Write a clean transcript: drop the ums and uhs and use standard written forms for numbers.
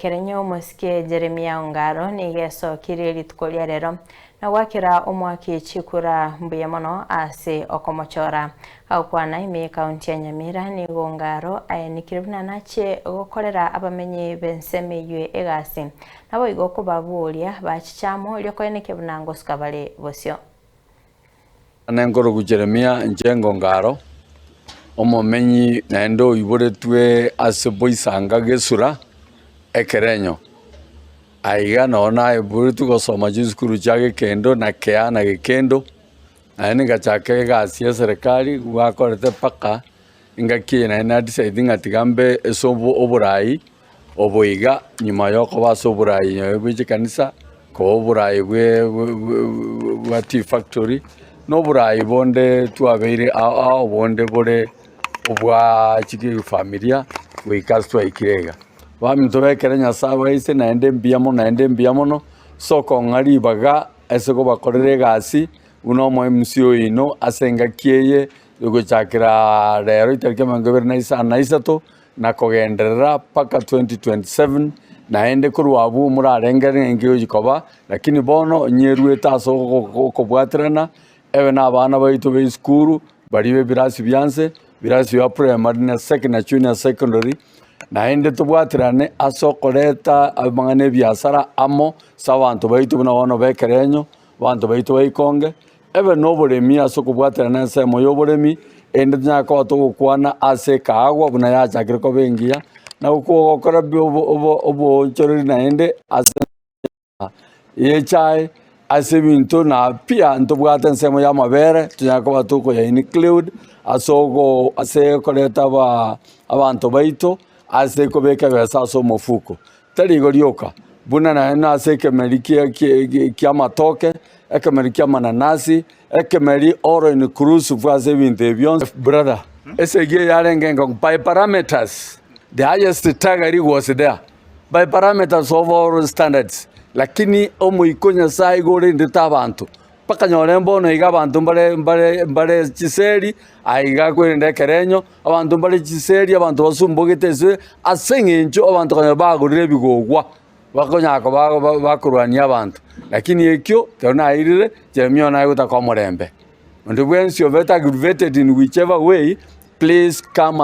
Kerenyo omosike Jeremia Ongaro nigo esokirie rituko ria rero na goakera omwaki chikura mbuya mono ase okomochora. Agokwana ime y'ekaunti ya Nyamira nigo Ongaro aenikire buna nachie gokorera abamenyi b'ensemo eyio egasi naboigo kobaboria bachiche amo erio koenekia buna ngosuka bare bosio. Nenkorokwa Jeremia inche Ngongaro, omomenyi naende oiboretwe ase boisanga gesura ekerenyo. Aiga noo naiboretwe gosoma chisukuru chia gekendo na kea na gekendo, naende ngachaka egasi ya eserekari gwakorete mpaka engaki eye naende na decide ng'a tiga mbe ase oborai. Obo iga nyuma y'okoba ase oboraai bwe chikanisa, koba oboraai bwa tea factory, na oboraai bonde twabeire ao ao bonde bore obwa chifamilia goika ase twaikire iga. Baminto bekere Nyasaye aise naende mbuya mono naende mbuya mono, ase okong'a ribaga ase kobakorera egasi buna omo MC oino ase engaki eye egochakera rero etariki emerongo ebere na isano na isato. na kogenderera mpaka 2027, naende korwa abwo morarengerere ng'a inki egochi koba, lakini bono onyeruete ase okobwaterana, ebe na abana baito ba esukuru, baria ba ebirasi bia nse, ebirasi bia primary na na junior secondary, naende tobwaterane ase okoreta amang'ana ya ebiasara amo ase abanto baito buna bono ba ekerenyo, abanto baito ba ikonge. Ebe noboremi ase okobwaterana ensemo y'oboremi, erinde tonyare koba togokwana ase ekaagwa buna yachakire koba engiya, na gokora oboonchoreri naende ase y'echae, ase ebinto na pia ntobwate ensemo y'amabere tonyare koba tokoya include ase ogo ase okoreta abanto baito ase kobeka ebesa ase omofuko. Tari igo rioka, buna naende nase ekemeri ki'amatoke, ekemeri ki'amananasi, ekemeri all inclusive ase ebinto ebi bionsi. Brother, esegi eye yarenge enkong'u by parameters, the highest thuggery was there, by parameters of all standards, lakini omoika o Nyasaye igo orendete abanto. Mpaka nyore mbono iga abanto mbare mbare mbare chiseri, aiga kwerende ekerenyo, abanto mbare chiseri, abanto basumbogete ase ase eng'encho abanto konya bagorire ebigogwa, bakonyara koba ba bakorwania abanto. Lakini ekio, ekero nairire, Jeremia one aye gotaka omorembe. Onde bwensi obete aggravated in whichever way, please come.